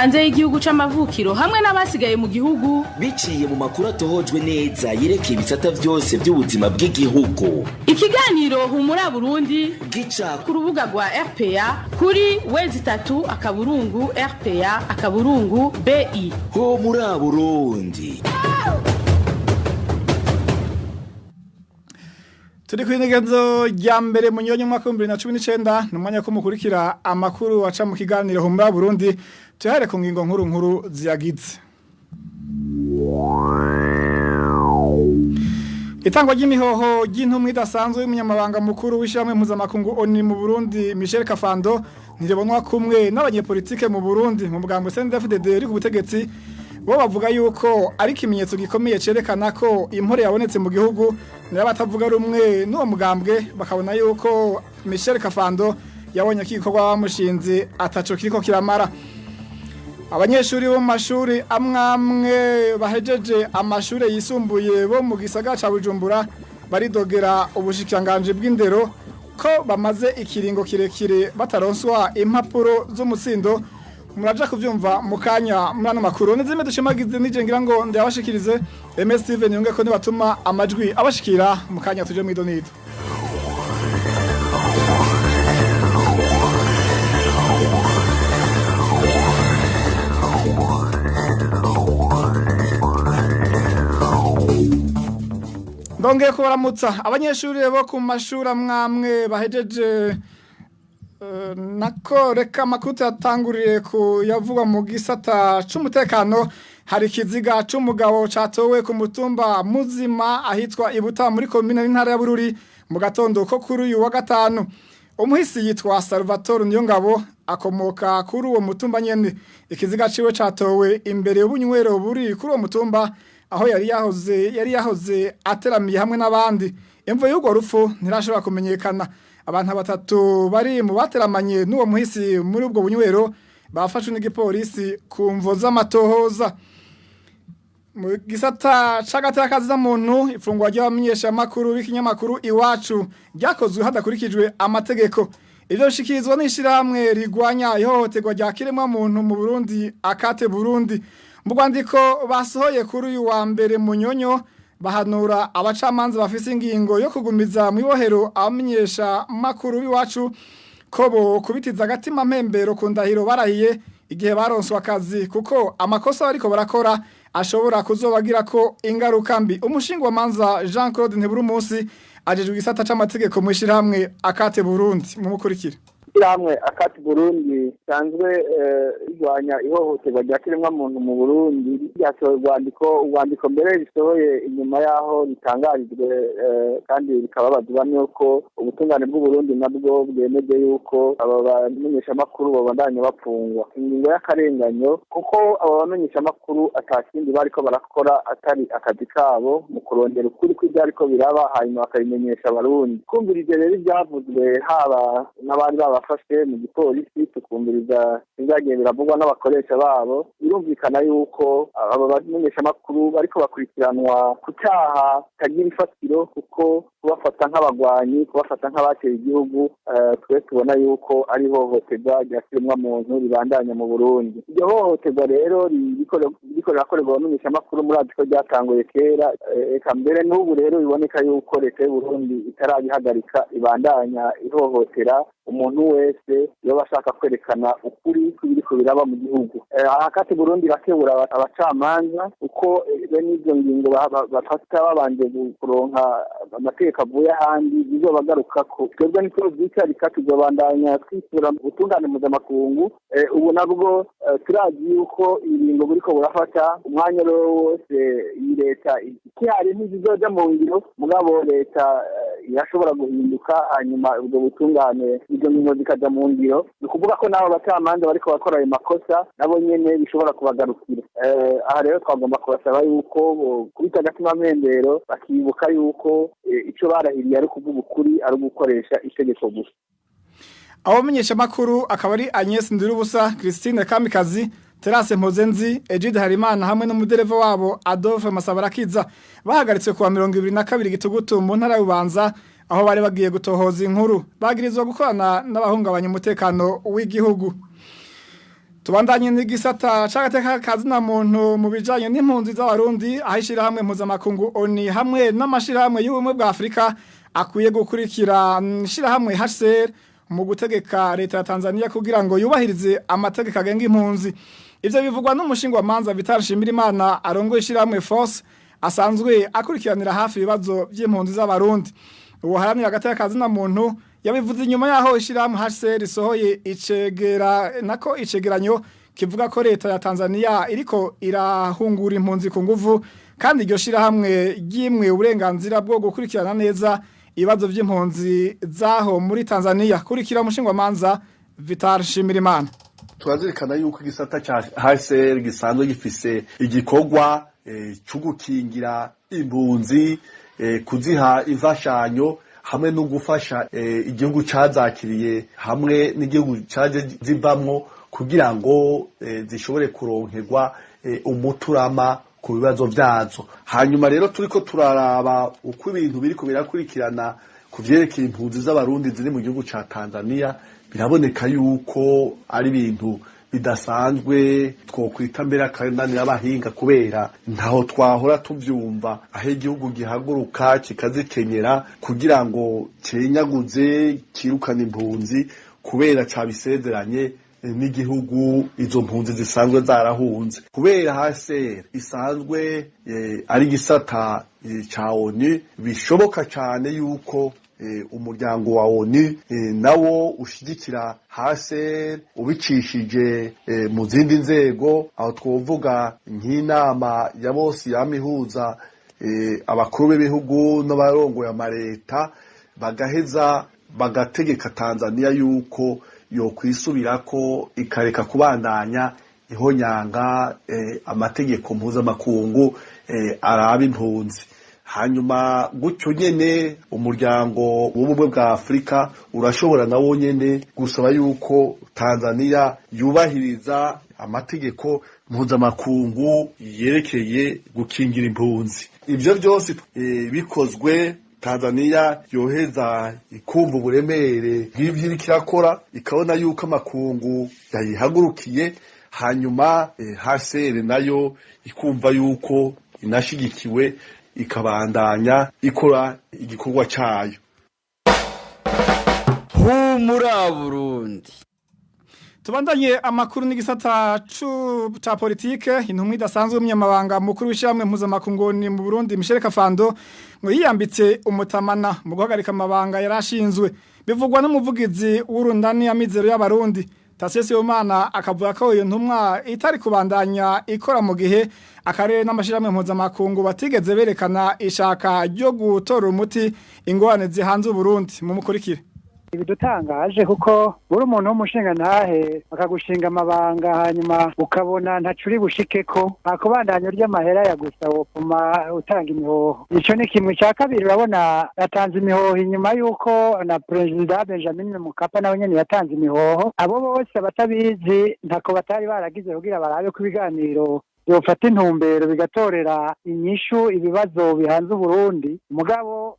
Hanze y'igihugu c'amavukiro hamwe n'abasigaye mu gihugu. Biciye mu makuru atohojwe neza yerekeye ibisata vyose by'ubuzima bw'igihugu. Ikiganiro Humura Burundi gica ku rubuga rwa RPA kuri w3.rpa.bi. Ho muri Burundi. Turi ku integenzo rya mbere mu nyonyo mwaka 2019, ni umwanya ko mukurikira amakuru aca mu kiganiro Humura Burundi. Tuyahere ku ngingo nkuru nkuru ziyagize. Itangwa ry'imihoho ry'intumwa idasanzwe y'umunyamabanga mukuru w'ishyirahamwe mpuzamakungu ONU mu Burundi, Michel Kafando, ntiribonwa kumwe n'abanyepolitike mu Burundi. Mu mugambo CNDD-FDD uri ku butegetsi, bo bavuga yuko ari ikimenyetso gikomeye cerekana ko impore yabonetse mu gihugu, nayo batavuga rumwe n'uwo mugambwe bakabona yuko Michel Kafando yabonye ko igikorwa bamushinze ataco kiriko kiramara. Abanyeshuri bo mu mashuri amwamwe bahejeje amashuri yisumbuye bo mu gisagara ca Bujumbura baridogera ubushikiranganji bw'indero ko bamaze ikiringo kirekire bataronswa impapuro z'umutsindo. Muraja kuvyumva mu kanya muri ano makuru. Nizime dushimagize nije ngira ngo ndabashikirize MS Steven yunge ko nibatuma amajwi abashikira mu kanya tuje mwidonido. Ndongeye kubaramutsa. Abanyeshuri bo ku mashuri amwamwe bahejeje nako reka amakuru tuyatanguriye ku yavugwa mu gisata c'umutekano. Hari ikiziga c'umugabo catowe ku mutumba Muzima ahitwa Ibuta muri komine n'intara ya Bururi mu gatondo ko kuri uyu wa gatanu. Umuhisi yitwa Salvatore Niyongabo, akomoka kuri uwo mutumba nyene. Ikiziga ciwe catowe imbere y'ubunywero buri kuri uwo mutumba aho yari yahoze ateramiye hamwe n'abandi. Imvo y'urwo rupfu ntirashobora kumenyekana. Abantu batatu bari mu bateramanye n'uwo muhisi muri ubwo bunywero bafashwe n'igipolisi ku mvo z'amatohoza. Mu gisata c'agateka muntu, ifungwa ry'abamenyeshamakuru b'ikinyamakuru Iwacu ryakozwe hadakurikijwe amategeko. Ivyo bishikirizwa n'ishirahamwe rigwanya ihohoterwa rya kiremwa muntu mu Burundi, Akate Burundi. Mu rwandiko basohoye kuri uyu wa mbere munyonyo, bahanura abacamanza bafise ingingo yo kugumiza mu ibohero abamenyesha makuru b'iwacu ko bo kubitiza agatima mpembero ku ndahiro barahiye igihe baronswa akazi, kuko amakosa bariko barakora ashobora kuzobagira ko ingaruka mbi. Umushingwamanza Jean Claude Ntiburumusi ajejwe igisata c'amategeko mu ishirahamwe Akate Burundi, mumukurikire. Ishyirahamwe Akati Burundi risanzwe rirwanya ihohoterwa rya kiremwamuntu mu Burundi ryasohoye urwandiko mbere risohoye inyuma y'aho ritangarijwe, kandi rikababazwa n'uko ubutungane bw'Uburundi nabwo bwemeje yuko aba bamenyeshamakuru babandanya bapfungwa, ingingo y'akarenganyo, kuko aba bamenyeshamakuru ata kindi bariko barakora atari akazi kabo mu kurondera ukuri kw'ivyariko biraba, hanyuma bakabimenyesha Abarundi. Twumvirije rero ivyavuzwe haba n'abari babafashe mu gipolisi, tukumviriza ibyagiye biravugwa n'abakoresha babo, birumvikana yuko aba bamenyeshamakuru bariko bakurikiranwa ku cyaha kitagira ifatiro, kuko kubafata nk'abagwanyi, kubafata nk'abateye igihugu, twe tubona yuko ari ihohoterwa rya kiremwamuntu ribandanya mu Burundi. Iryo hohoterwa rero ririko rirakorerwa abamenyeshamakuru, murazi ko ryatanguye kera, eka mbere n'ubu rero biboneka yuko leta y'Uburundi itarabihagarika, ibandanya ihohotera umuntu wese yoba ashaka kwerekana ukuri kw'ibiriko biraba mu gihugu. Aha Kati Burundi irakebura abacamanza uko bene izo ngingo bafata babanje kuronka amategeko avuye ahandi bizobagarukako. Twebwe nitwo vyicarika, tuzobandanya twisura ubutungane mpuzamakungu. Ubu nabwo turazi yuko ingingo buriko burafata umwanya rero wose iyi leta ikihari ntizizoja mu ngiro, mugabo leta irashobora guhinduka, hanyuma ubwo butungane izo ngingo zikaja mu ngiro. Ni ukuvuga ko n'abo bacamanza bariko bakora ayo makosa nabo nyene bishobora kubagarukira. Aha rero twagomba kubasaba yuko kubita agatima mpembero, bakibuka yuko ico barahiriye ari ukuvuga ukuri, ari ugukoresha itegeko gusa. Abo bamenyeshamakuru akaba ari Agnes Ndirubusa, Christine Kamikazi, Terase Mpozenzi, Egide Harimana hamwe n'umudereva wabo Adolphe Masabarakiza. Bahagaritswe kuwa 22 gitugutu mu ntara y'Ubanza aho bari bagiye gutohoza inkuru. Bagirizwa gukorana n'abahungabanya umutekano w'igihugu. Tubandanye n'igisata c'agateka kazina muntu mu bijanye n'impunzi z'abarundi aho ishirahamwe mpuzamakungu ONU hamwe n'amashirahamwe y'ubumwe bwa Afrika akwiye gukurikira ishirahamwe HCR mu gutegeka leta ya Tanzania kugira ngo yubahirize amategeko agenga impunzi. Ivyo bivugwa n'umushingwamanza Vital Nshimirimana arongoye ishirahamwe Force asanzwe akurikiranira hafi ibibazo by'impunzi z'abarundi. Uwo haranira agateka kazina muntu yabivuze inyuma yaho ishirahamwe HCR risohoye icegera nako icegeranyo kivuga ko leta ya Tanzania iriko irahungura impunzi ku nguvu kandi iryo shirahamwe ryimwe uburenganzira bwo gukurikirana neza ibibazo by'impunzi zaho muri Tanzania. Kurikira umushingwamanza Vital Nshimirimana. Turazirikana yuko igisata ca HCR gisanzwe gifise igikorwa cyo gukingira impunzi, kuziha imfashanyo hamwe no gufasha igihugu cazakiriye hamwe n'igihugu caje zivamwo kugira ngo zishobore kuronkerwa umuturama ku bibazo vyazo. Hanyuma rero turiko turaraba uko ibintu biriko birakurikirana ku vyerekeye impunzi z'abarundi ziri mu gihugu ca Tanzania, biraboneka yuko ari ibintu bidasanzwe twokwita mbere akananira abahinga, kubera ntaho twahora tuvyumva aho igihugu gihaguruka kikazikenyera kugira ngo cenyaguze kirukane impunzi kubera cabisezeranye n'igihugu izo mpunzi zisanzwe zarahunze. Kubera HCR isanzwe ari igisata ca ONU, bishoboka cane yuko umuryango wa ONU nawo ushigikira HCR ubicishije mu zindi nzego, aho twovuga nk'inama ya bose yama ihuza abakuru b'ibihugu n'abarongoye amareta, bagaheza bagategeka Tanzania yuko yokwisubirako ikareka kubandanya ihonyanga amategeko mpuzamakungu araba impunzi. Hanyuma gutyo nyene umuryango w'ubumwe bwa Afurika urashobora nawo nyene gusaba yuko Tanzania yubahiriza amategeko mpuzamakungu yerekeye gukingira impunzi. Ivyo vyose bikozwe, Tanzania yoheza ikumva uburemere bw'ivyo iriko irakora, ikabona yuko amakungu yayihagurukiye, hanyuma HCR nayo ikumva yuko inashigikiwe, ikabandanya ikora igikorwa cayo. Humura Burundi. Tubandanye amakuru n'igisata ca politike. Intumwa idasanzwe y'umunyamabanga mukuru w'ishyirahamwe mpuzamakungu ni mu Burundi Michel Kafando ngo yiyambitse umutamana mu guhagarika amabanga yarashinzwe, bivugwa n'umuvugizi w'urundani Amizero y'abarundi Tasiyo Sibomana, akavuga ko iyo ntumwa itari kubandanya ikora mu gihe akarere n'amashirahamwe mpuzamakungu batigeze berekana ishaka ryo gutora umuti ingorane zihanze Uburundi. Mu mukurikire. Ibidutangaje kuko buri umuntu w'umushingantahe bakagushinga amabanga, hanyuma ukabona ntacuri bushikeko, akubandanya urya amahera ya gusa, wopfuma utanga imihoho. Ico ni kimwe. Cya kabiri, urabona yatanze imihoho inyuma y'uko na perezida Benjamin Mkapa nawe nyene yatanze imihoho. Abo bose abatabizi ntako batari baragize kugira barabe ko ibiganiro byofata intumbero bigatorera inyishu ibibazo bihanze Uburundi, mugabo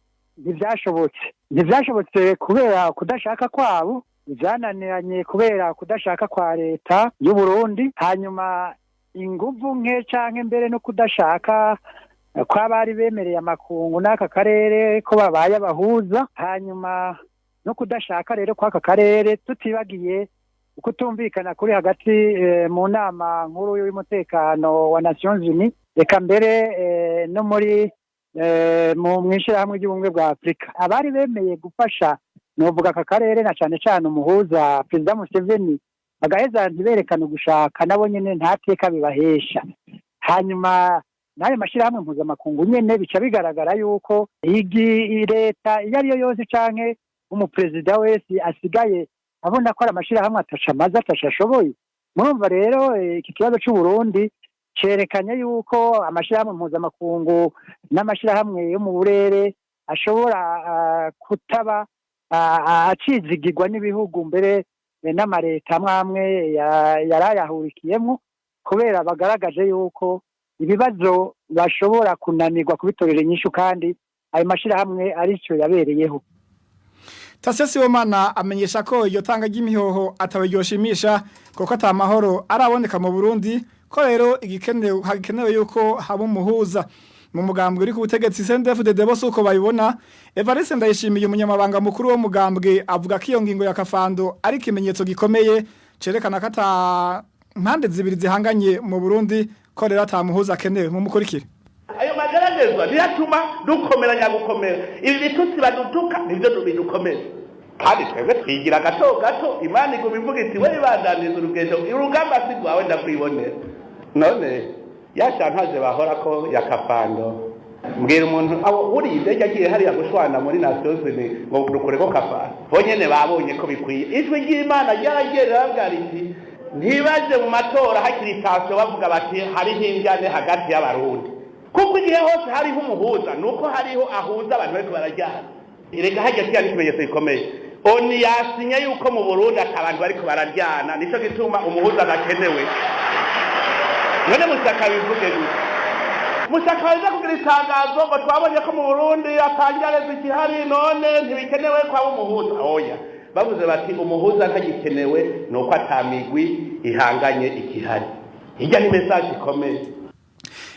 ntibyashobotse kubera kudashaka kwabo, byananiranye kubera kudashaka kwa leta y'u Burundi, hanyuma inguvu nke canke mbere no kudashaka kw'abari bemereye amakungu n'aka karere ko babaye abahuza, hanyuma no kudashaka rero kw'aka karere, tutibagiye ukutumvikana kuri hagati mu nama nkuru y'umutekano wa Nations Unies, reka mbere no muri mu mwishirahamwe ry'ubumwe bwa Afurika. Abari bemeye gufasha, novuga aka karere na cane cane umuhuza perezida Museveni, bagaheza ntiberekane ugushaka, nabo nyene nta teka bibahesha. Hanyuma n'ayo mashirahamwe mpuzamakungu nyene bica bigaragara yuko igi leta iyo ariyo yose canke umuperezida wese asigaye abona ko ari amashirahamwe atasha amaze atasha ashoboye. Murumva rero iki kibazo c'Uburundi cerekanye yuko amashirahamwe mpuzamakungu n'amashirahamwe yo mu burere ashobora kutaba acizigirwa n'ibihugu, mbere n'amareta amwe amwe yarayahurikiyemwo, kubera bagaragaje yuko ibibazo bashobora kunanirwa kubitorera inyishu kandi ayo mashirahamwe arico yabereyeho. Tasio Sibomana amenyesha ko iryo tanga ry'imihoho atawe ryoshimisha kuko ata mahoro araboneka mu Burundi, ko rero igikenewe hakenewe yuko haba umuhuza. Mu mugambwe uri ku butegetsi CNDD-FDD bose uko bayibona. Evariste Ndayishimiye, umunyamabanga mukuru wo mugambwe, avuga ko iyo ngingo ya Kafando ari ikimenyetso gikomeye cerekana ko ata mpande zibiri zihanganye mu Burundi, ko rero ata muhuza akenewe. Mu mukurikire. Ayo mageragezwa niyo atuma dukomera nyagukomera. Ibi bitutsi badutuka nibyo bidukomeza, kandi twebwe twigira gato gato. Imana iguma ivuga iti: "We bandaniza urugendo, urugamba si rwawe, ndakwibonera." None yashantaje bahora ko ya Kafando, mbwira umuntu abo uriye indege agiye hariya gushwana muri Nations Unies ngo dukureko Kafando? Bo nyene babonye ko bikwiye. Ijwi ry'Imana ryaragiye rirabwira riti: "Ntibaje mu matora hakiri tension." Bavuga bati hariho injyane hagati y'Abarundi, kuko igihe hose hariho umuhuza nuko hariho ahuza abantu bariko barajyana. Erega hajya kiya n'ikimenyetso gikomeye. ONU yasinye yuko mu Burundi ata abantu bariko bararyana, nico gituma umuhuza adakenewe. None Musaka bivuge gute? Musaka baza kugira itangazo ngo twabonye ko mu Burundi atanjyane zikihari, none ntibikenewe kwaba umuhuza. Oya, bavuze bati umuhuza ntagikenewe nuko atamigwi ihanganye ikihari. Hirya ni message ikomeye.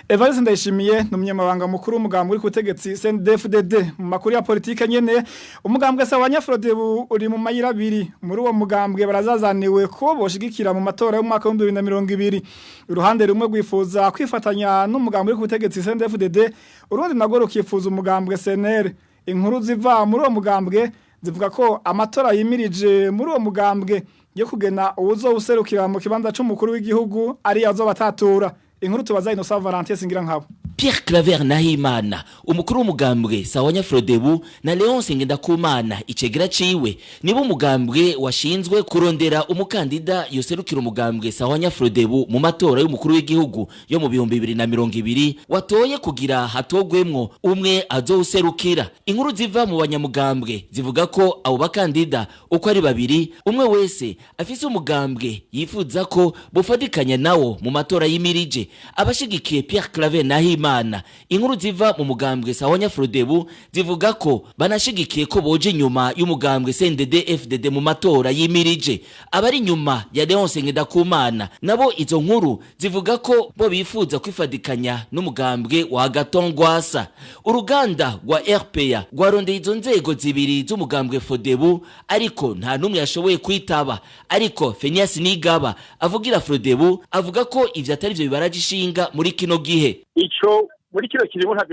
Evariste Ndayishimiye ni umunyamabanga mukuru w'umugambwe uri ku butegetsi CNDD-FDD. Mu makuru ya politike nyene, umugambwe Sahwanya Frodebu uri mu mayira abiri. Muri uwo mugambwe barazazaniwe ko boshigikira mu matora y'umwaka wa 2020. Uruhande rumwe rwifuza kwifatanya n'umugambwe uri ku butegetsi CNDD-FDD, urundi narwo rukifuza umugambwe CNL. Inkuru ziva muri uwo mugambwe zivuga ko amatora yimirije muri uwo mugambwe yo kugena uwuzo userukira mu kibanza c'umukuru w'igihugu ari azobatatura. Inkuru tubaza Innocent Valentin Singira nkabo. Pierre Claver Nahimana, umukuru w'umugambwe Sahwanya Frodebu, na Leonce Ngendakumana, icegera ciwe, nibo umugambwe washinzwe kurondera umukandida yoserukira umugambwe Sahwanya Frodebu mu matora y'umukuru w'igihugu yo mu 2020, watoye kugira hatogwemwo umwe azowuserukira. Inkuru ziva mu banyamugambwe zivuga ko abo bakandida uko ari babiri, umwe wese afise umugambwe yifuza ko bufadikanya nawo mu matora yimirije. Abashigikiye Pierre Claver Nahimana, inkuru ziva mu mugambwe Sahwanya Frodebu zivuga ko banashigikiye ko boje inyuma y'umugambwe CNDD FDD mu matora yimirije. Abari inyuma ya Leonce Ngendakumana nabo, izo nkuru zivuga ko bo bifuza kwifadikanya n'umugambwe wa Agathon Rwasa. Uruganda rwa RPA rwarondeye izo nzego zibiri z'umugambwe Frodebu, ariko nta n'umwe yashoboye kwitaba. Ariko Fenias Nigaba avugira Frodebu avuga ko ivyo atari vyo bibaraje ishinga muri kino gihe. Ico muri kino kirimo nta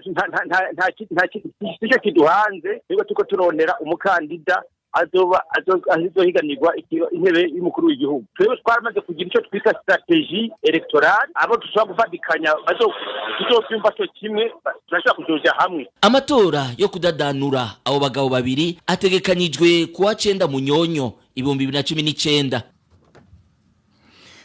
nicyo kiduhanze, nibwo turiko turondera umukandida azoba azohiganirwa intebe y'umukuru w'igihugu. Twebwe twaramaze kugira icyo twita stratégie électorale. Abo dushobora gufatikanya tuzovyumva co kimwe, turashobora kuzoja hamwe. Amatora yo kudadanura abo bagabo babiri ategekanijwe kuwa 9 Munyonyo 2019.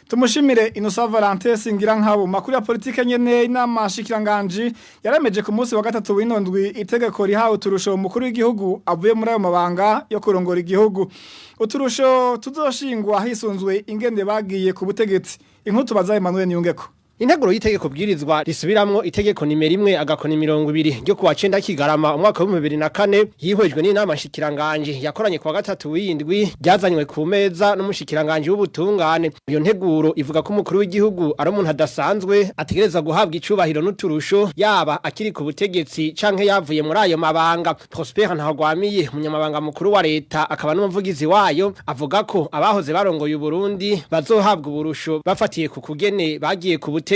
Tumushimire Innocent Valentin Singira nkabo. Makuru ya politike nyene, inama shikiranganji yaremeje ku munsi wa gatatu w'inondwi itegeko rihawe uturusho umukuru w'igihugu avuye muri ayo mabanga yo kurongora igihugu, uturusho tuzoshingwa hisunzwe ingende bagiye ku butegetsi. Inkuru tubaza Emmanuel Niyungeko. Integuro y'itegeko bwirizwa risubiramwo itegeko nimero 1-20 ryo kuwa 9 Kigarama umwaka wa 2004 yihwejwe n'inama nshikiranganje yakoranye kuwa gatatu w'indwi, ryazanywe ku meza n'umushikiranganje w'ubutungane. Iyo nteguro ivuga ko umukuru w'igihugu ari umuntu adasanzwe, ategereza guhabwa icubahiro n'uturusho yaba akiri ku butegetsi canke yavuye muri ayo mabanga. Prosper Ntagwamiye, umunyamabanga mukuru wa leta akaba n'umuvugizi wayo, avuga ko abahoze barongoye Burundi bazohabwa uburusho bafatiye ku kugene bagiye ku butegetsi.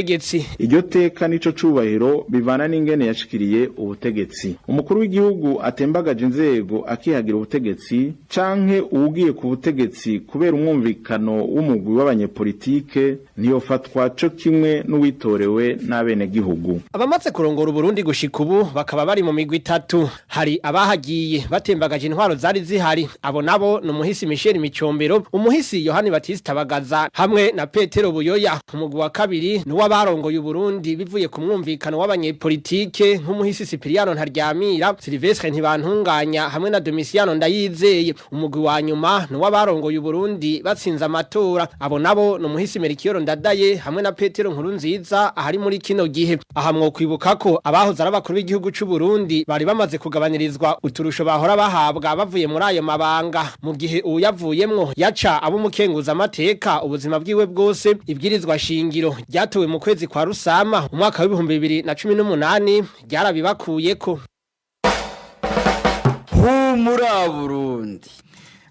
Iryo teka nico cubahiro bivana n'ingene yashikiriye ubutegetsi. Umukuru w'igihugu atembagaje inzego akihagira ubutegetsi, canke uwugiye ku butegetsi kubera umwumvikano w'umugwi w'abanyepolitike, ntiyofatwa co kimwe n'uwitorewe n'abenegihugu. Abamaze kurongora Uburundi gushika ubu bakaba bari mu migwi itatu. Hari abahagiye batembagaje intwaro zari zihari. Abo nabo ni umuhisi Michel Micombero, umuhisi Yohani Batista Bagaza hamwe na Petero Buyoya. Umugwi wa kabiri ni Nuw'abarongoye Burundi bivuye ku mwumvikano w'abanyepolitike nk'umuhisi Cyprien Ntaryamira, Sylvestre Ntibantunganya hamwe na Domitiano Ndayizeye. Umugwi wa nyuma nuw'abarongoye Burundi batsinze amatora, abo nabo ni umuhisi Melchior Ndadaye hamwe na Petero Nkurunziza ahari muri kino gihe. Aha mwo kwibuka ko abahoze ari abakuru b'igihugu c'u Burundi bari bamaze kugabanyirizwa uturusho bahora bahabwa bavuye muri ayo mabanga, mu gihe uwuyavuyemwo yaca abo umukenguza amateka ubuzima bwiwe bwose. Ibwirizwa shingiro ryatowe mu kwezi kwa Rusama umwaka wa 2018 ryarabibakuyeko. Humura Burundi.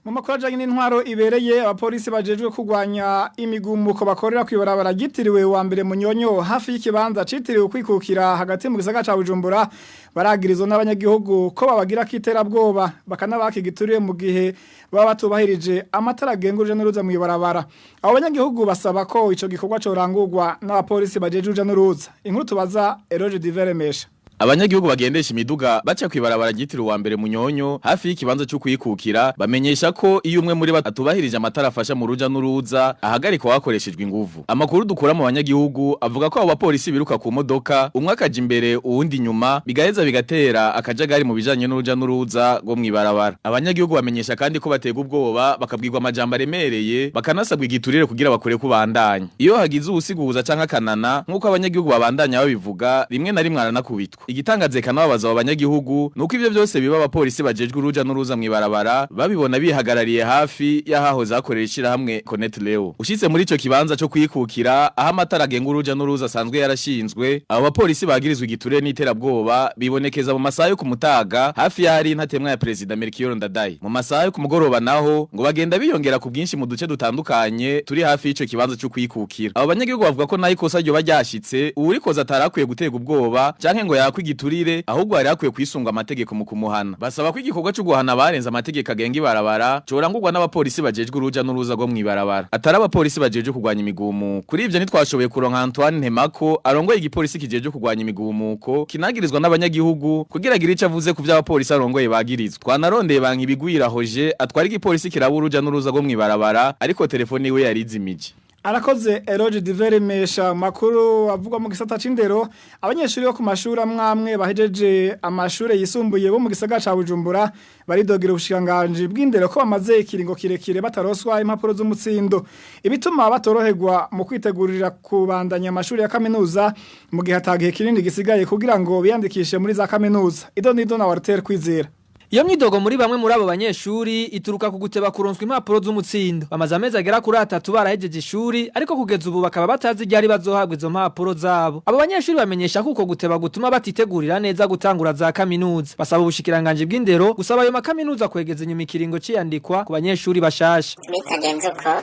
Mu makuru ajanye n'intwaro ibereye, abapolisi bajejwe kurwanya imigumuko bakorera kwibarabara ryitiriwe wa mbere Munyonyo, hafi y'ikibanza citiriwe kwikukira hagati mu gisagara ca Bujumbura, baragirizwa n'abanyagihugu ko babagira kiterabwoba, bakanabaka igituriye mu gihe baba batubahirije amatara agenga uruja n'uruza mw'ibarabara. Abo banyagihugu basaba ko ico gikorwa corangurwa n'abapolisi bajejwe uruja n'uruza. Inkuru tubaza Eroge Diveremesha. Abanyagihugu bagendesha imiduga baca kwibarabara ryitiriwe wa mbere Munyonyo hafi y'ikibanza cyo kwikukira bamenyesha ko iyo umwe muri bo atubahirije amatara afasha mu ruja n'uruza ahagarikwa hakoreshejwe inguvu. Amakuru dukura mu banyagihugu avuga ko abo bapolisi biruka ku modoka, umwe akaja imbere uwundi inyuma, bigaheza bigatera akajagari mu bijanye n'uruja n'uruza rwo mw'ibarabara. Abanyagihugu bamenyesha kandi ko baterwa ubwoba, bakabwirwa amajambo aremereye, bakanasabwa igiturire kugira bakore kubandanya. Iyo hagize uwusiguza canke akanana, nk'uko abanyagihugu babandanya babivuga, rimwe na rimwe aranakubitwa. Igitangaze kanababaza abo banyagihugu nuko ivyo byose biba abapolisi bajejwe uruja n'uruza mw'ibarabara babibona, bihagarariye hafi y'ahahoze hakorera ishirahamwe Connect Leo. Ushitse muri ico kibanza co kwikukira aho amatara agenga uruja n'uruza asanzwe yarashinzwe, abo bapolisi bagirizwa igiturire n'iterabwoba bibonekeza mu masaha yo ku mutaga hafi y'ahari intatemwa ya Perezida Melchior Ndadaye. Mu masaha yo ku mugoroba naho ngo bagenda biyongera ku bwinshi mu duce dutandukanye turi hafi y'ico kibanza co kwikukira. Abo banyagihugu bavuga ko nayo ikosa ryoba ryashitse, uwurikoze atarakwiye guterwa ubwoba canke ngo yakwe igiturire, ahubwo hari hakwiye kwisunga amategeko mu kumuhana. Basaba ko igikorwa cyo guhana abarenze amategeko agenga ibarabara corangurwa n'abapolisi bajejwe uruja n'uruza rwo mw'ibarabara, atari abapolisi bajejwe kurwanya imigumuko. Kuri ivyo ntitwashoboye kuronka Antoine Ntemako arongoye igipolisi kijejwe kurwanya imigumuko kinagirizwa n'abanyagihugu kugira agire ico avuze ku vy'abapolisi arongoye bagirizwa. Twanarondeye banki ibigwirahoje atwara igipolisi kiraba uruja n'uruza rwo mw'ibarabara, ariko telefone iwe yarizimije. Arakoze Eroge Diveremesha. Makuru avugwa mu gisata c'indero, abanyeshuri bo ku mashuri amwamwe bahejeje amashuri yisumbuye bo mu gisagara ca Bujumbura baridogera ubushikiranganji bw'indero ko bamaze ikiringo kirekire bataroswa impapuro z'umutsindo, ibituma batoroherwa mu kwitegurira kubandanya amashuri ya kaminuza mu gihe atagihe kinini gisigaye kugira ngo biyandikishe muri za kaminuza. Ido nido na Walter Kwizera. Iyo myidogo muri bamwe muri abo banyeshuri ituruka ku guteba kuronswa impapuro z'umutsindo. Bamaze amezi agera kuri 3 barahejeje ishuri, ariko kugeza ubu bakaba batazi iryari bazohabwa izo mpapuro zabo. Abo banyeshuri bamenyesha ko uko guteba gutuma batitegurira neza gutangura za kaminuza. Basaba ubushikiranganji bw'indero gusaba ayo makaminuza kwegeza inyuma ikiringo c'iyandikwa ku banyeshuri bashasha. Bitagenze uko,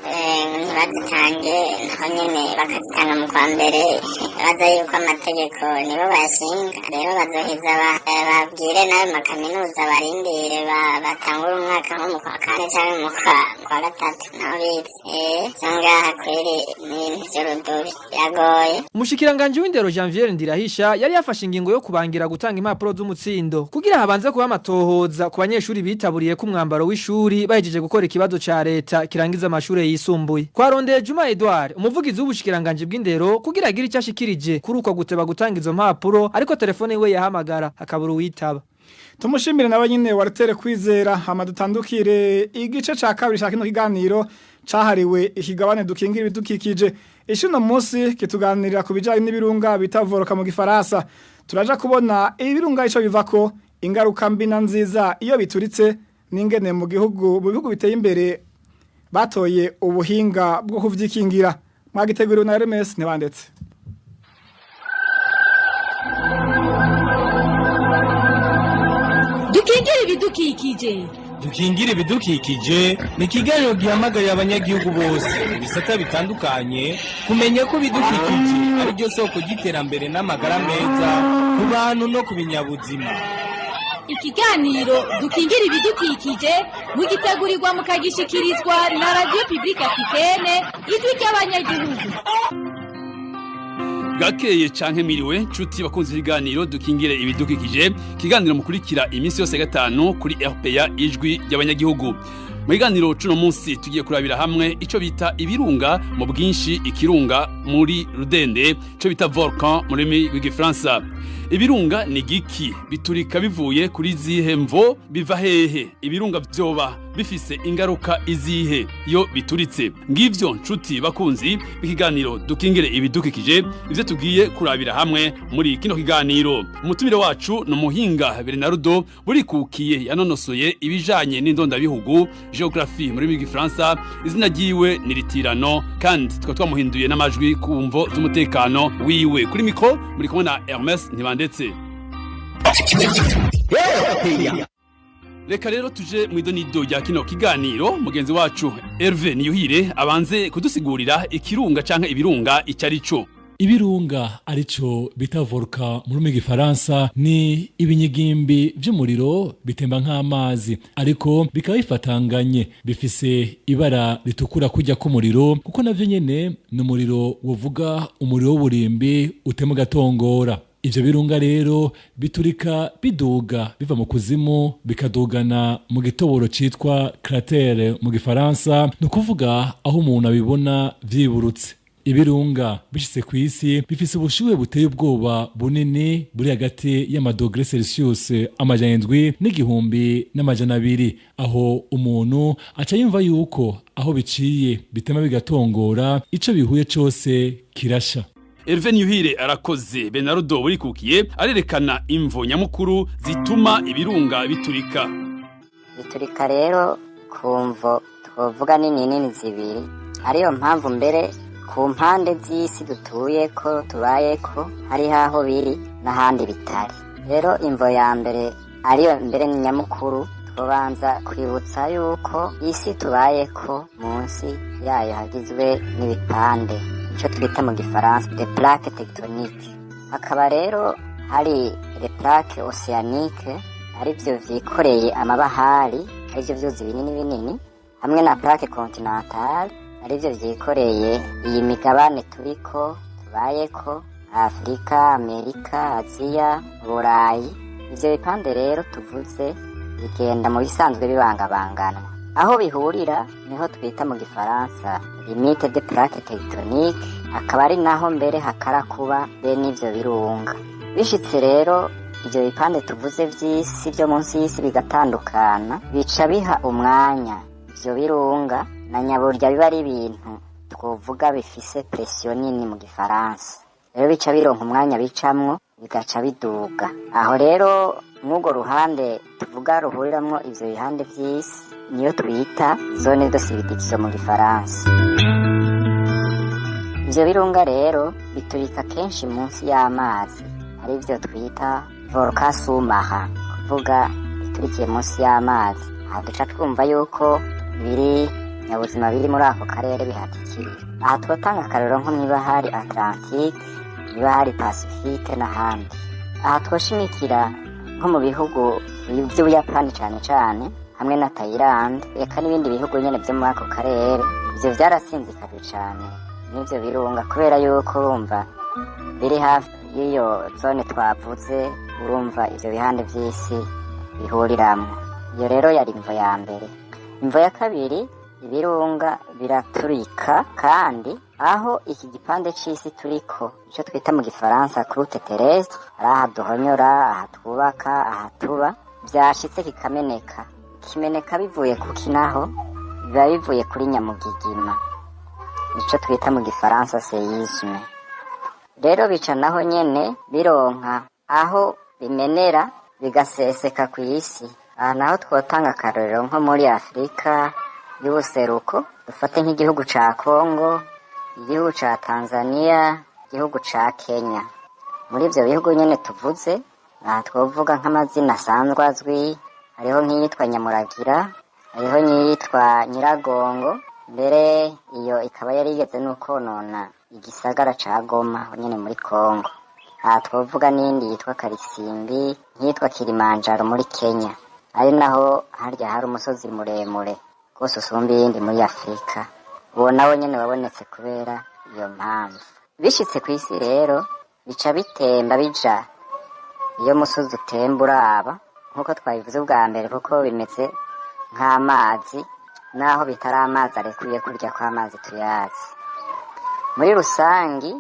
ntibazitange naho nyene, bakazitanga mu kwa mbere, baza yuko amategeko nibo bayashinga. Rero bazoheza babwire n'ayo makaminuza barindire batangure umwaka nko mu kwa kane canke mu kwa gatatu, naho bize ngaha kweri n'ibintu vy'urudubi biragoye. Umushikiranganji w'indero Janvier Ndirahisha yari yafashe ingingo yo kubangira gutanga impapuro z'umutsindo kugira habanze kuba amatohoza ku banyeshuri bitaburiye ku mwambaro w'ishuri bahejeje gukora ikibazo ca leta kirangiza amashure yisumbuye. Twarondeye Juma Edouard, umuvugizi w'ubushikiranganji bw'indero, kugira agire icyo ashikirije kuri uko guteba gutanga izo mpapuro, ariko telefone iwe yahamagara hakabura uwitaba. Tumushimire nawe nyine Walter Kwizera. Hama dutandukire igice ca kabiri ca kino kiganiro cahariwe ikigabane dukingira ibidukikije. Ishino munsi kituganirira ku bijanye n'ibirunga bita volcan mu gifaransa. Turaja kubona ibirunga ico bivako, ingaruka mbi na nziza iyo bituritse, n'ingene mu bihugu biteye imbere batoye ubuhinga bwo kuvyikingira. Mwagiteguriwe na RMS ntibandetse. Dukingire ibidukikije. Dukingire ibidukikije ni ikiganiro gihamagarira abanyagihugu bose mu bisata bitandukanye kumenya ko ibidukikije ari ryo soko ry'iterambere n'amagara meza ku bantu no ku binyabuzima. Ikiganiro Dukingire ibidukikije mugitegurirwa mukagishikirizwa na Radio Publique Africaine, Ijwi ry'Abanyagihugu. Bwakeye canke miriwe nshuti bakunze ibiganiro Dukingire Ibidukikije, kiganiro mukurikira iminsi yose ya gatanu kuri RPA, Ijwi ry'Abanyagihugu. Mu kiganiro cuno munsi tugiye kurabira hamwe ico bita ibirunga mu bwinshi, ikirunga muri rudende, ico bita volcan mu rurimi rw'igifaransa. Ibirunga ni giki? Biturika bivuye kuri zihe mvo? Biva hehe? Ibirunga vyoba bifise ingaruka izihe iyo bituritse? Ngivyo, nshuti bakunzi b'ikiganiro Dukingire Ibidukikije, ivyo tugiye kurabira hamwe muri kino kiganiro. Umutumire wacu ni umuhinga Bernardo Burikukiye, yanonosoye ibijanye n'indondabihugu, géographie muri rw'igifaransa. Izina ryiwe ni ritirano kandi tukaba twamuhinduye n'amajwi ku mvo z'umutekano wiwe. Kuri micro muri kumwe na Hermes Ntibandetse. Reka rero tuje mu idonido rya kino kiganiro. Mugenzi wacu Hervé Niyuhire abanze kudusigurira ikirunga canke ibirunga ico ari cyo. Ibirunga, arico bita volcan mu rurimi rw'igifaransa, ni ibinyigimbi vy'umuriro bitemba nk'amazi, ariko bikaba bifatanganye, bifise ibara ritukura kujya k'umuriro, kuko navyo nyene ni umuriro, wovuga umuriro w'uburimbi utema ugatongora. Ivyo birunga rero biturika biduga biva mu kuzimu, bikadugana mu gitoboro citwa cratere mu gifaransa, ni ukuvuga aho umuntu abibona vyiburutse. Ibirunga bishitse ku isi bifise ubushuhe buteye ubwoba bunini, buri hagati y'amadogere Celsius 700 n'1200. Aho umuntu aca yumva yuko aho biciye bitema bigatongora, ico bihuye cose kirasha. Hervé Niyuhire arakoze. Bernardo Burikukiye arerekana imvo nyamukuru zituma ibirunga biturika. Biturika rero ku mvo twovuga nini nini zibiri, ariyo mpamvu mbere ku mpande z'isi dutuye ko tubaye ko hariho aho biri n'ahandi bitari. Rero imvo ya mbere, ariyo mbere ni nyamukuru, tubanza kwibutsa yuko isi tubayeko munsi yayo hagizwe n'ibipande, icyo twita mu gifaransa des plaques tectoniques. Hakaba rero hari les plaques océaniques, arivyo vyikoreye amabahari, arivyo vyuzi binini binini, hamwe na plaque continentale, arivyo vyikoreye iyi migabane turiko tubayeko: Afurika, Amerika, Aziya, Burayi. Ivyo bipande rero tuvuze bigenda mu bisanzwe bibangabanganwa. Aho bihurira niho twita mu gifaransa limite de plaque tectonique, akaba ari naho mbere hakara kuba be n'ivyo birunga. Bishitse rero ivyo bipande tuvuze vy'isi vyo munsi y'isi bigatandukana, bica biha umwanya ivyo birunga, na nyaburya biba ari ibintu twovuga bifise pression nini mu gifaransa. Rero bica bironka umwanya bicamwo, bigaca biduga. Aho rero mw'urwo ruhande tuvuga ruhuriramwo ivyo bihande vy'isi niyo twita zone de subduction mu gifaransa. Ivyo birunga rero biturika kenshi munsi y'amazi, arivyo twita volcan sous-marin, kuvuga biturikiye munsi y'amazi. Aha duca twumva yuko biri nyabuzima biri muri ako karere bihatikirira. Aha twotanga akarorero nko mw'ibahari Atlantique, mw'ibahari Pacifique n'ahandi. Aha twoshimikira nko mu bihugu vy'Ubuyapani cane cane, hamwe na Thailand, eka n'ibindi bihugu nyene vyo muri ako karere. Ivyo vyarasinzikajwe cane n'ivyo birunga, kubera yuko urumva biri hafi y'iyo zone twavuze, urumva ivyo bihande vy'isi bihuriramwo. Iyo rero yari imvo ya mbere. Imvo ya kabiri, ibirunga biraturika kandi aho iki gipande c'isi turiko, ico twita mu gifaransa croûte terrestre, ari aha duhonyora, aha twubaka, aha tuba, vyashitse kikameneka. Kimeneka bivuye kuki? Naho biba bivuye kuri nyamugigima, ico twita mu gifaransa séisme. Rero bica naho nyene bironka aho bimenera, bigaseseka kw'isi. Aha naho twotanga akarorero nko muri Afurika y'ubuseruko, dufate nk'igihugu ca Kongo, igihugu ca Tanzania, igihugu ca Kenya. Muri ivyo bihugu nyene tuvuze, aha twovuga nk'amazina asanzwe azwi, hariho nk'iyitwa Nyamuragira, hariho n'iyitwa Nyiragongo, mbere iyo ikaba yari igeze n'ukonona igisagara ca Goma nyene muri Kongo. Aha twovuga n'iyindi yitwa Karisimbi, nk'iyitwa Kilimanjaro muri Kenya, ari naho harya hari umusozi muremure rwose usumba iyindi muri Afurika. Uwo nawo nyene wabonetse kubera iyo mpamvu. Bishitse kw'isi rero bica bitemba bija iyo musozi utemba uraba, nk'uko twabivuze ubwa mbere, kuko bimeze nk'amazi. Naho bitari amazi arekuye kurya kw'amazi tuyazi. Muri rusangi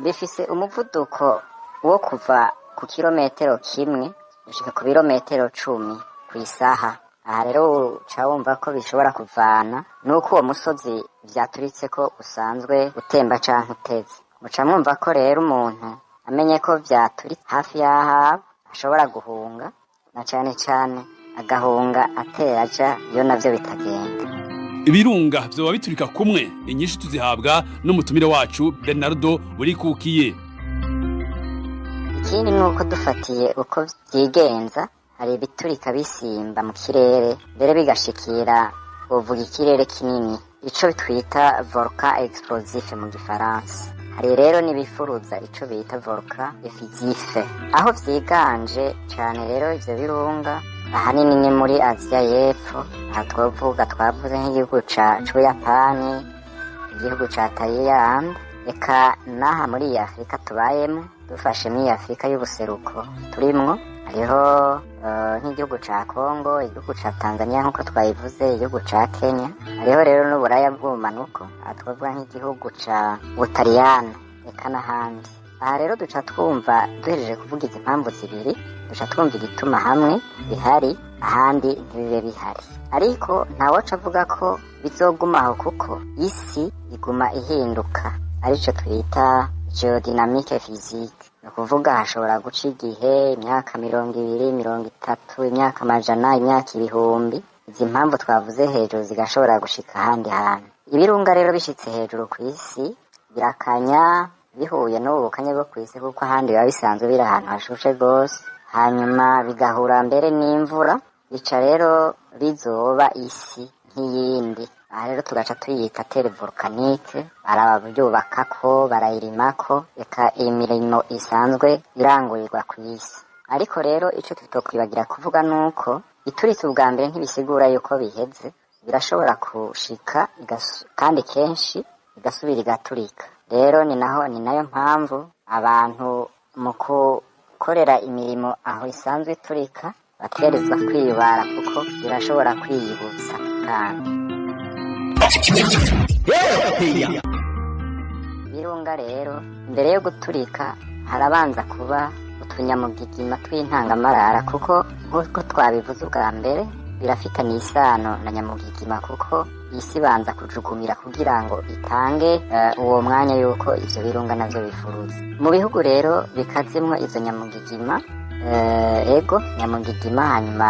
bifise umuvuduko wo kuva ku kilometero 1 gushika ku birometero 10 kw'isaha. Aha rero uca wumva ko bishobora kuvana nuko uwo musozi vyaturitse ko usanzwe utemba canke uteze. Muca mwumva ko rero umuntu amenye ko vyaturitse hafi y'aho ashobora guhunga, na cane cane agahunga atera aja iyo navyo bitagenda. Ibirunga vyoba biturika kumwe? Inyishu tuzihabwa n'umutumire wacu Bernardo Burikukiye. Ikindi nuko dufatiye uko vyigenza, hari ibiturika bisimba mu kirere mbere bigashikira uvuga ikirere kinini, ico twita volcan explosif mu gifaransa. Hari rero n'ibifuruza, ico bita volcan effusif. Aho vyiganje cane rero ivyo birunga ahanini ni muri Aziya y'Epfo. Aha twovuga, twavuze nk'igihugu c'Ubuyapani, igihugu ca Thailand, eka n'aha muri iyi Afurika tubayemo. Dufashe muri iyi Afurika y'ubuseruko turimwo, hariho nk'igihugu ca Congo, igihugu ca Tanzania nk'uko twabivuze, igihugu ca Kenya. Hariho rero n'uburaya bw'ubumanuko, aha twavuga nk'igihugu ca Butaliyani, eka n'ahandi. Aha rero duca twumva, duhejeje kuvuga izi mpamvu zibiri, duca twumva igituma hamwe bihari ahandi ntibibe bihari. Ariko ntawoca avuga ko bizogumaho, kuko isi iguma ihinduka, arico twita géodynamique physique. Ni ukuvuga hashobora guca igihe, imyaka 20, 30, imyaka amajana, imyaka ibihumbi, izi mpamvu twavuze hejuru zigashobora gushika ahandi hantu. Ibirunga rero bishitse hejuru ku isi birakanya, bihuye n'ubu bukanye bwo ku isi, kuko ahandi biba bisanzwe biri ahantu hashushe rwose, hanyuma bigahura mbere n'imvura, bica rero bizoba isi nk'iyindi. Aha rero tugaca tuyita terre volcanique. Barabyubakako, barayirimako, eka imirimo isanzwe irangurirwa ku isi. Ariko rero ico tutokwibagira kuvuga nuko ituritse ubwa mbere ntibisigura yuko biheze. Birashobora kushika kandi kenshi igasubira igaturika. Rero ni naho, ni nayo mpamvu abantu mu gukorera imirimo aho isanzwe iturika bategerezwa kwibara, kuko irashobora kwiyibutsa. Kandi ibirunga rero mbere yo guturika harabanza kuba utunyamugigima tw'intangamarara, kuko nk'uko twabivuze ubwa mbere birafitanye isano na nyamugigima, kuko isi ibanza kujugumira kugira ngo itange uwo mwanya yuko ivyo birunga navyo bifuruza. Mu bihugu rero bikazimwo izo nyamugigima, ego nyamugigima, hanyuma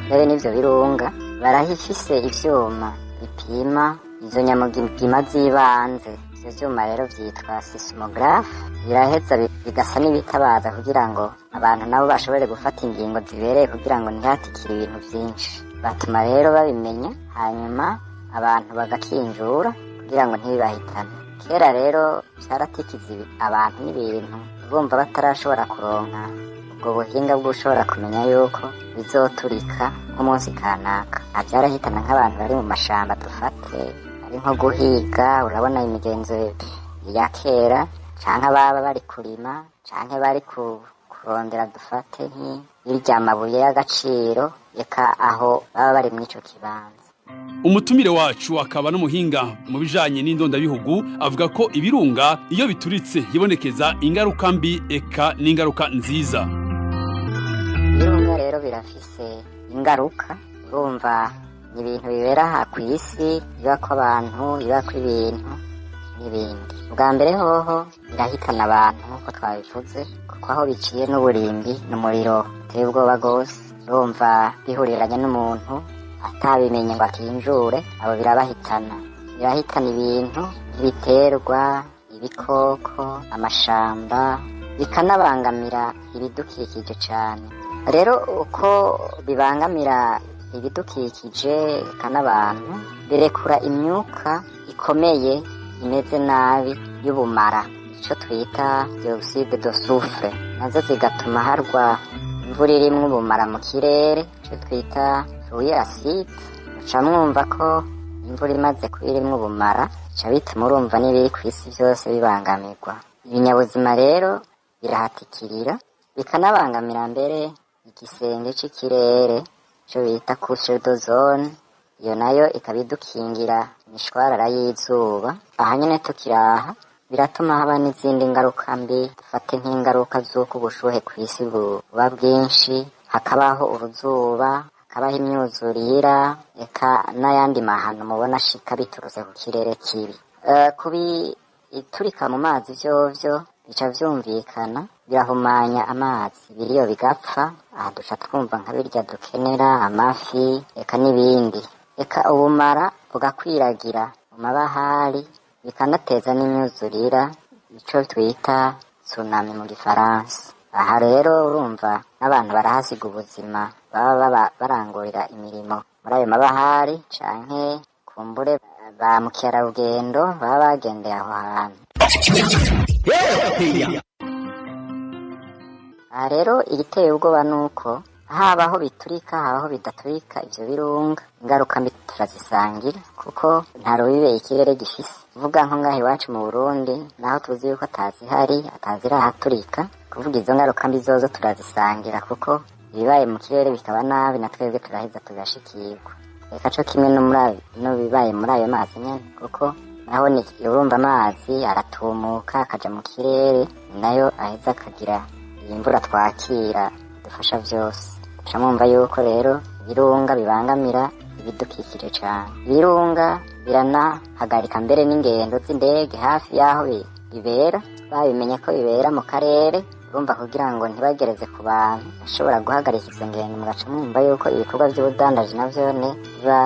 mbere n'ivyo birunga, barahifise ivyuma bipima izo nyamugigima z'ibanze. Ivyo vyuma rero vyitwa seismographe. Biraheza bigasa n'ibitabaza kugira ngo abantu nabo bashobore gufata ingingo zibereye kugira ngo ntihatikire ibintu vyinshi. Batuma rero babimenya, hanyuma abantu bagakinjura kugira ngo ntibibahitane. Kera rero vyaratikiza abantu n'ibintu, bumva batarashobora kuronka ubwo buhinga bw'ushobora kumenya yuko bizoturika nk'umunsi kanaka. Vyarahitana nk'abantu bari mu mashamba, dufate ari nko guhiga, urabona imigenzo ya kera, canke ababa bari kurima, canke bari kurondera dufate nk'irya mabuye y'agaciro, eka aho baba bari mw'ico kibanza. Umutumire wacu akaba n'umuhinga mu bijanye n'indondabihugu avuga ko ibirunga iyo bituritse hibonekeza ingaruka mbi eka n'ingaruka nziza. Ibirunga rero birafise ingaruka. Urumva ni ibintu bibera aha ku isi, bibako abantu, bibako ibintu n'ibindi. Ubwa mbere hoho birahitana abantu nk'uko twabivuze, kuko aho biciye n'uburimbi n'umuriro uteye ubwoba rwose. Urumva bihuriranye n'umuntu atabimenye ngo akinjure, abo birabahitana. Birahitana ibintu nk'ibiterwa, ibikoko, amashamba, bikanabangamira ibidukikije cane. Rero uko bibangamira ibidukikije eka n'abantu, birekura imyuka ikomeye imeze nabi y'ubumara, ico twita dioxyde de soufre, nazo zigatuma harwa imvura irimwo ubumara mu kirere, ico twita pluie acide. Muca mwumva ko imvura imaze kuba irimwo ubumara, bica bituma urumva n'ibiri kw'isi vyose bibangamirwa. Ibinyabuzima rero birahatikirira, bikanabangamira mbere igisenge c'ikirere, ico bita couche d'ozone. Iyo nayo ikaba idukingira imishwarara y'izuba. Aha nyene tukiraha biratuma haba n'izindi ngaruka mbi, dufate nk'ingaruka z'uko ubushuhe kw'isi buba bwinshi, hakabaho uruzuba, hakabaho imyuzurira, eka n'ayandi mahano mubona ashika biturutse ku kirere kibi. Kubi iturika mu mazi vyovyo bica vyumvikana, birahumanya amazi, biriyo bigapfa. Aha duca twumva nka birya dukenera amafi, eka n'ibindi, eka ubumara bugakwiragira mu mabahari, bikanateza n'imyuzurira, ico twita tsunami mu gifaransa. Aha rero urumva n'abantu barahasiga ubuzima, baba barangurira imirimo muri ayo mabahari, canke kumbure ba mukerarugendo baba bagendeye aho hantu. Aha rero igiteye ubwoba nuko habaho biturika, habaho bidaturika, ivyo birunga ingaruka mbi turazisangira, kuko nta rubibe ikirere gifise. Kuvuga nko ngaha iwacu mu Burundi, naho tuzi yuko atazihari, atazirahaturika, kuvuga izo ngaruka mbi zozo turazisangira, kuko ibibaye mu kirere bikaba nabi na twebwe turaheza tugashikirwa. Reka co kimwe no bibaye muri ayo mazi nyene, kuko naho ni urumva amazi aratumuka akaja mu kirere, nayo aheza akagira iyi mvura twakira dufasha vyose. Muca mwumva yuko rero ibirunga bibangamira ibidukikije cane. Ibirunga biranahagarika mbere n'ingendo z'indege hafi y'aho bibera, babimenye ko bibera mu karere, urumva kugira ngo ntibagereze ku bantu, bashobora guhagarika izo ngendo, mugaca mwumva yuko ibikorwa vy'ubudandaji navyone biba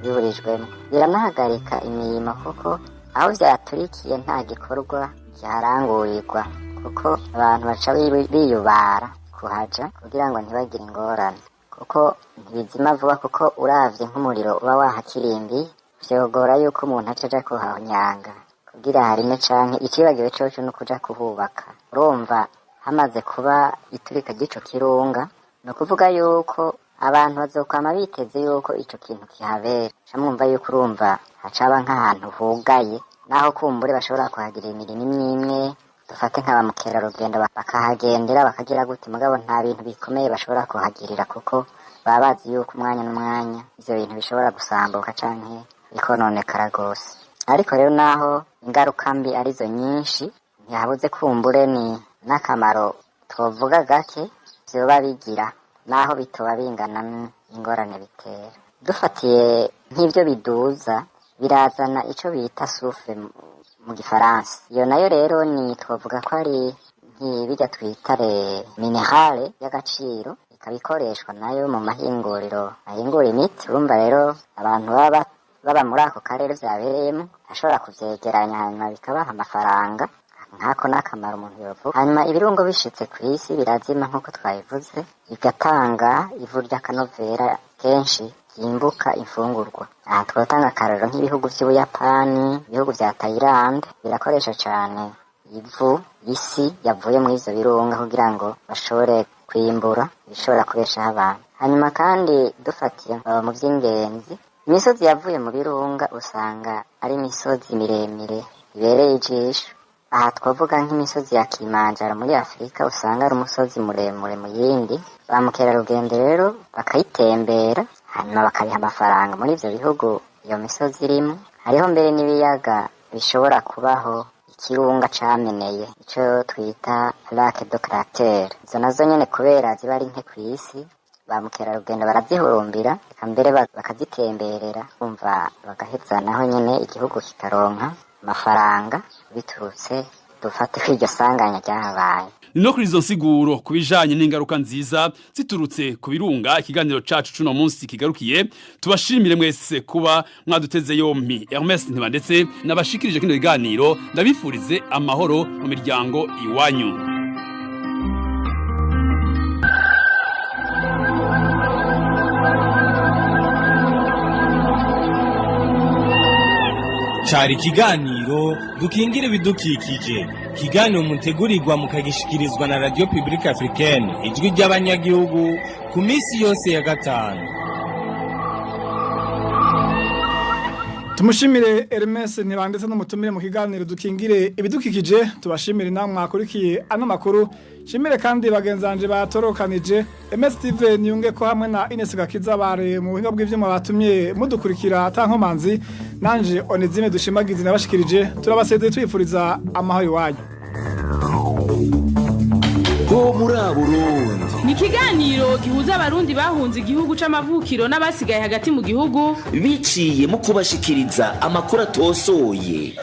biburijwemo. Biranahagarika imirimo, kuko aho vyaturikiye nta gikorwa kiharangurirwa, kuko abantu baca biyubara kuhaja kugira ngo ntibagire ingorane, kuko ntibizima vuba, kuko uravye nk'umuriro uba wahakirimbi, vyogora yuko umuntu aca aja kuhahonyanga kugira harime, canke icibagiwe coco no kuja kuhubaka. Urumva hamaze kuba iturika ry'ico kirunga, ni ukuvuga yuko abantu bazokwama biteze yuko ico kintu kihabera. Ca mwumva yuko urumva hacaba nk'ahantu hugaye, naho kumbure bashobora kuhagirira imirimo imwe imwe, dufate nka ba mukerarugendo bakahagendera bakagira gute, mugabo nta bintu bikomeye bashobora kuhagirira, kuko baba bazi yuko umwanya n'umwanya ivyo bintu bishobora gusambuka canke bikononekara rwose. Ariko rero naho ingaruka mbi arizo nyinshi, ntihabuze kumbure ni n'akamaro twovuga gake vyoba bigira, naho bitoba bingana n'ingorane bitera. Dufatiye nk'ivyo biduza, birazana ico bita soufre mu gifaransa. Iyo nayo rero ni twovuga ko ari nk'ibirya twita les minerais y'agaciro, ikaba ikoreshwa nayo mu mahinguriro ahingura imiti. Urumva rero abantu baba muri ako karere vyabereyemo ashobora kuvyegeranya, hanyuma bikabaha amafaranga. Nkako n'akamaro umuntu yovuga. Hanyuma ibirungo bishitse kw'isi birazima nk'uko twabivuze, bigatanga ivu ry'akanovera kenshi ryimbuka imfungurwa. Aha twotanga akarorero nk'ibihugu vy'Ubuyapani, ibihugu vya Thailand birakoresha cane ivu, isi yavuye muri ivyo birunga, kugira ngo bashobore kwimbura ibishobora kubeshaho abantu. Hanyuma kandi dufatiye mu vy'ingenzi, imisozi yavuye mu birunga usanga ari imisozi miremire ibereye ijisho. Aha twavuga nk'imisozi ya Kilimanjaro muri Afurika, usanga ari umusozi muremure mu yindi. Ba mukerarugendo rero bakayitembera, hanyuma bakariha amafaranga muri ivyo bihugu iyo misozi irimo. Hariho mbere n'ibiyaga bishobora kubaho ikirunga cameneye, ico twita lac de cratère. Izo nazo nyene kubera ziba ari nke kw'isi, ba mukerarugendo barazihurumbira, eka mbere bakazitemberera, umva bagaheza naho nyene igihugu kikaronka amafaranga biturutse dufate ko iryo sanganya ryahabaye. Ni no kuri izo nsiguro ku bijanye n'ingaruka nziza ziturutse ku birunga ikiganiro cacu cuno munsi kigarukiye. Tubashimire mwese kuba mwaduteze yompi. Hermes Ntiba ndetse nabashikirije kino kiganiro, ndabifurize amahoro mu miryango iwanyu. Cari ikiganiro Dukingire Ibidukikije, ikiganiro mutegurirwa mukagishikirizwa na Radio Publique Africaine, Ijwi ry'Abanyagihugu, ku minsi yose ya gatanu. Tumushimire Hermes ntibandetse n'umutumire mu kiganiro dukingire ibidukikije. Tubashimire namwe mwakurikiye ano makuru. Shimire kandi bagenzanje batorokanije, MS TV niyunge ko hamwe na Ines Gakiza bare mu buhinga bw'ivyuma batumye mudukurikira atankomanzi. Nanje Onezime dushimagize nabashikirije. Turabasezeye, twifuriza amahoro iwanyu. Ho muri Burundi. Ni ikiganiro gihuza Abarundi bahunze igihugu c'amavukiro n'abasigaye hagati mu gihugu biciye mu kubashikiriza amakuru atosoye.